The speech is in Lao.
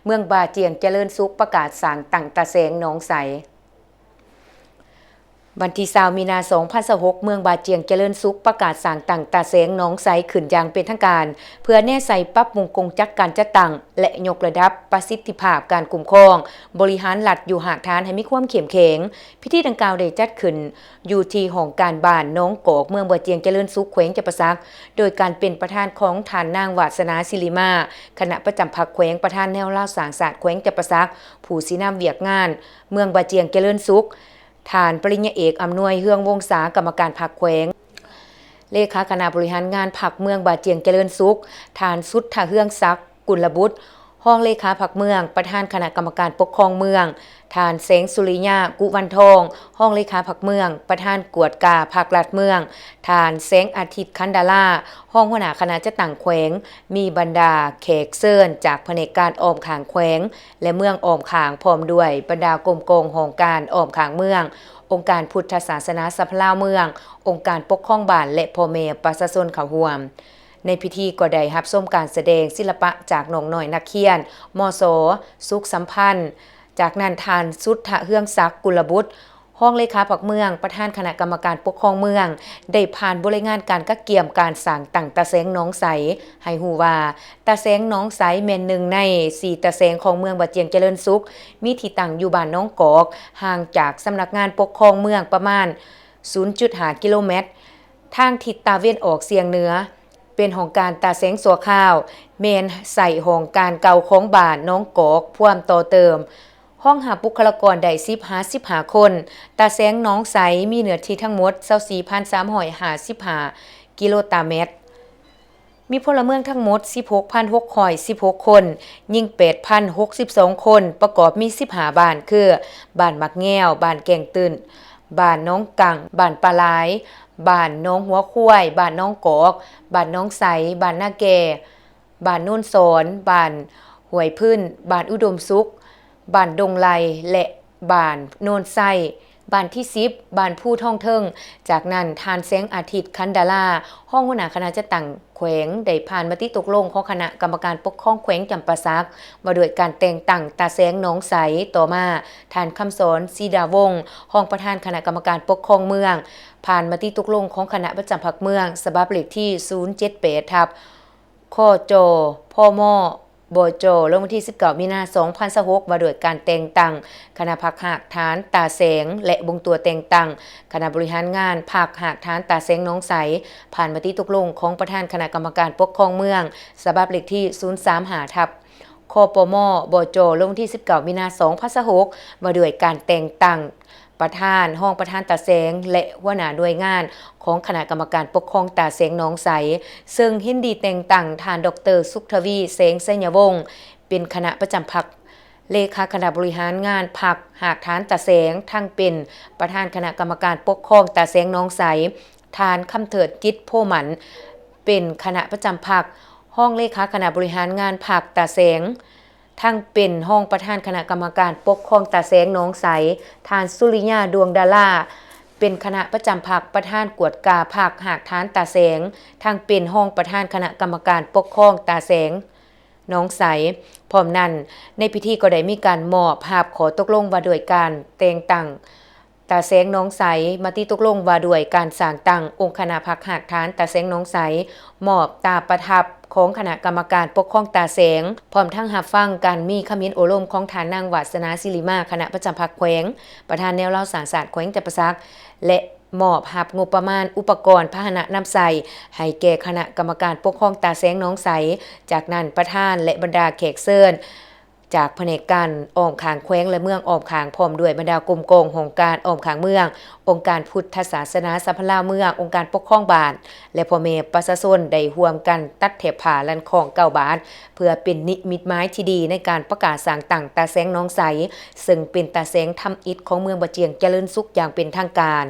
ເມືອງບາຈຽງຈະເລີນສຸກປະກາດສ້າງຕັ້ງຕາແສງໜອງໃສ. ວັນທີຊາວ ມີນາ ສອງພັນຊາວຫົກ ເມືອງບາຈຽງຈະເລີນສຸກປະກາດສ້າງຕັ້ງຕາແສງໜອງໃສຂຶ້ນຢ່າງເປັນທາງການ ເພື່ອແນໃສ່ປັບປຸງກົງຈັກການຈັດຕັ້ງ ແລະ ຍົກລະດັບປະສິດທິພາບການຄຸ້ມຄອງບໍລິຫານລັດຢູ່ຮາກຖານໃຫ້ມີຄວາມເຂັ້ມແຂງ. ພິທີດັ່ງກ່າວໄດ້ຈັດຂຶ້ນຢູ່ທີ່ຫ້ອງການບ້ານໜອງກອກ ເມືອງບາຈຽງຈະເລີນສຸກ ແຂວງຈຳປາສັກ ໂດຍການເປັນປະທານຂອງທ່ານນາງ ວາດສະໜາ ສິລິມາ ຄະນະປະຈຳພັກແຂວງ, ປະທານແນວລາວສ້າງຊາດແຂວງຈຳປາສັກ, ຜູ້ຊີ້ນຳວຽກງານເມືອງບາຈຽງຈະເລີນສຸກ, ທ່ານປະລິນຍາເອກ ອຳນວຍ ເຮືອງວົງສາ ກຳມະການພັກແຂວງ, ເລຂາຄະນະບໍລິຫານງານພັກເມືອງບາຈຽງຈະເລີນສຸກ, ທ່ານ ສຸດທະເຮືອງສັກ ກຸນລະບຸດ ຮອງເລຂາພັກເມືອງ, ປະທານຄະນະກຳມະການປົກຄອງເມືອງ, ທ່ານ ແສງສຸລິຍາ ກຸວັນທອງ ຮອງເລຂາພັກເມືອງ, ປະທານກວດກາພັກລັດເມືອງ, ທ່ານ ແສງອາທິດ ຂັນດາລາ ຮອງຫົວໜ້າຄະນະຈັດຕັ້ງແຂວງ, ມີບັນດາແຂກເຊີນຈາກພະແນກການອ້ອມຂ້າງແຂວງ ແລະ ເມືອງອ້ອມຂ້າງ ພ້ອມດ້ວຍບັນດາກົມກອງຫ້ອງການອ້ອມຂ້າງເມືອງ, ອົງການພຸດທະສາສະໜາສະພາລາວເມືອງ, ອົງການປົກຄອງບ້ານ ແລະ ພໍ່ແມ່ປະຊາຊົນເຂົ້າຮ່ວມ. ໃນພິທີກໍໄດ້ຮັບຊົມການສະແດງສິລະປະຈາກນ້ອງນ້ອຍນັກຮຽນ ມສ ສຸກສຳພັນ. ຈາກນັ້ນ ທ່ານ ສຸດທະເຮືອງສັກ ກຸນລະບຸດ ຮອງເລຂາພັກເມືອງ, ປະທານຄະນະກຳມະການປົກຄອງເມືອງ ໄດ້ຜ່ານບົດລາຍງານການກະກຽມການສ້າງຕັ້ງຕາແສງໜອງໃສ ໃຫ້ຮູ້ວ່າ ຕາແສງໜອງໃສແມ່ນໜຶ່ງໃນສີ່ຕາແສງຂອງເມືອງບາຈຽງຈະເລີນສຸກ, ມີທີ່ຕັ້ງຢູ່ບ້ານໜອງກອກ, ຫ່າງຈາກສຳນັກງານປົກຄອງເມືອງປະມານສູນຈຸດຫ້າກິໂລແມັດ, ທາງທິດຕາເວັນອອກສຽງເໜືອ. ເປັນຫ້ອງການຕາແສງຊົ່ວຄາວ, ແມ່ນໃຊ້ຫ້ອງການເກົ່າຂອງບ້ານໜອງກອກ ພວມຕໍ່ເຕີມ, ຮອງຮັບບຸກຄະລາກອນໄດ້ສິບຫາສິບຫ້າຄົນ. ຕາແສງໜອງໃສມີເນື້ອທີ່ທັງໝົດຊາວສີ່ພັນສາມຮ້ອຍຫ້າສິບຫ້າກິໂລຕາແມັດ, ມີພົນລະເມືອງທັງໝົດສິບຫົກພັນຫົກຮ້ອຍສິບຫົກຄົນ, ຍິງແປດພັນຫົກສິບສອງຄົນ, ປະກອບມີສິບຫ້າບ້ານ ຄື ບ້ານໝາກແງວ, ບ້ານແກ້ງຕື້ນ, ບ້ານໜອງກັງ, ບ້ານປາຫຼາຍ, ບ້ານໜອງຫົວຄວາຍ, ບ້ານໜອງກອກ, ບ້ານໜອງໃສ, ບ້ານນາແກ່, ບ້ານໂນນສອນ, ບ້ານຫ້ວຍພື້ນ, ບ້ານອຸດົມສຸກ, ບ້ານດົງໄລ ແລະ ບ້ານໂນນໄຊ, ບ້ານທີສິບ, ບ້ານພູທອງເທິງ. ຈາກນັ້ນ ທ່ານ ແສງອາທິດ ຂັນດາລາ ຮອງຫົວໜ້າຄະນະຈັດຕັ້ງແຂວງ ໄດ້ຜ່ານມະຕິຕົກລົງຂອງຄະນະກຳມະການປົກຄອງແຂວງຈຳປາສັກ ວ່າດ້ວຍການແຕ່ງຕັ້ງຕາແສງໜອງໃສ. ຕໍ່ມາ ທ່ານ ຄຳສອນ ສີດາວົງ ຮອງປະທານຄະນະກຳມະການປົກຄອງເມືອງ ຜ່ານມະຕິຕົກລົງຂອງຄະນະປະຈຳພັກເມືອງ ສະບັບເລກທີສູນເຈັດແປດ ທັບ ຄຈ ພມ ບຈ ລົງວັນທີສິບເກົ້າ ມີນາ ສອງພັນຊາວຫົກ ວ່າດ້ວຍການແຕ່ງຕັ້ງຄະນະພັກຮາກຖານຕາແສງ ແລະ ບົ່ງຕົວແຕ່ງຕັ້ງຄະນະບໍລິຫານງານພັກຮາກຖານຕາແສງໜອງໃສ ຜ່ານມະຕິຕົກລົງຂອງປະທານຄະນະກຳມະການປົກຄອງເມືອງ ສະບັບເລກທີສູນສາມຫ້າ ທັບ ຄປມ ບຈ ລົງວັນທີສິບເກົ້າ ມີນາ ສອງພັນຊາວຫົກ ວ່າດ້ວຍການແຕ່ງຕັ້ງ ປະທານ, ຮອງປະທານຕາແສງ ແລະ ຫົວໜ້າໜ່ວຍງານຂອງຄະນະກຳມະການປົກຄອງຕາແສງໜອງໃສ, ເຊິ່ງເຫັນດີແຕ່ງຕັ້ງທ່ານ ດອກເຕີ ສຸກທະວີ ແສງໄຊຍະວົງ ເປັນຄະນະປະຈຳພັກ, ເລຂາຄະນະບໍລິຫານງານພັກຮາກຖານຕາແສງ, ທັງເປັນປະທານຄະນະກຳມະການປົກຄອງຕາແສງໜອງໃສ, ທ່ານ ຄຳເທີດ ຈິດໂພໝັ້ນ ເປັນຄະນະປະຈຳພັກ, ຮອງເລຂາຄະນະບໍລິຫານງານພັກຕາແສງ, ທັງເປັນຮອງປະທານຄະນະກຳມະການປົກຄອງຕາແສງໜອງໃສ, ທ່ານ ສຸລິຍາ ດວງດາລາ ເປັນຄະນະປະຈຳພັກ, ປະທານກວດກາພັກຮາກຖານຕາແສງ, ທັງເປັນຮອງປະທານຄະນະກຳມະການປົກຄອງຕາແສງໜອງໃສ. ພ້ອມນັ້ນ, ໃນພິທີກໍໄດ້ມີການມອບຮັບຂໍ້ຕົກລົງວ່າດ້ວຍການແຕ່ງຕັ້ງ ຕາແສງໜອງໃສ, ມະຕິຕົກລົງວ່າດ້ວຍການສ້າງຕັ້ງອົງຄະນະພັກຮາກຖານຕາແສງໜອງໃສ, ມອບຕາປະທັບຂອງຄະນະກຳມະການປົກຄອງຕາແສງ, ພ້ອມທັງຮັບຟັງການມີຄຳເຫັນໂອ້ລົມຂອງທ່ານນາງ ວາດສະໜາ ສິລິມາ ຄະນະປະຈຳພັກແຂວງ, ປະທານແນວລາວສ້າງຊາດແຂວງຈຳປາສັກ ແລະ ມອບຮັບງົບປະມານ, ອຸປະກອນ, ພາຫະນະນຳໃຊ້ໃຫ້ແກ່ຄະນະກຳມະການປົກຄອງຕາແສງໜອງໃສ. ຈາກນັ້ນ ປະທານ ແລະ ບັນດາແຂກເຊີນ ຈາກພະແນກການອ້ອມຂ້າງແຂວງ ແລະ ເມືອງອ້ອມຂ້າງ ພ້ອມດ້ວຍບັນດາກົມກອງຫ້ອງການອ້ອມຂ້າງເມືອງ, ອົງການພຸດທະສາສະໜາສະພາລາວເມືອງ, ອົງການປົກຄອງບ້ານ ແລະ ພໍ່ແມ່ປະຊາຊົນ ໄດ້ຮ່ວມກັນຕັດແຖບຜ້າລັນຄ້ອງເກົ້າບາດ ເພື່ອເປັນນິມິດໝາຍທີ່ດີໃນການປະກາດສ້າງຕັ້ງຕາແສງໜອງໃສ, ເຊິ່ງເປັນຕາແສງທຳອິດຂອງເມືອງບາຈຽງຈະເລີນສຸກຢ່າງເປັນທາງການ.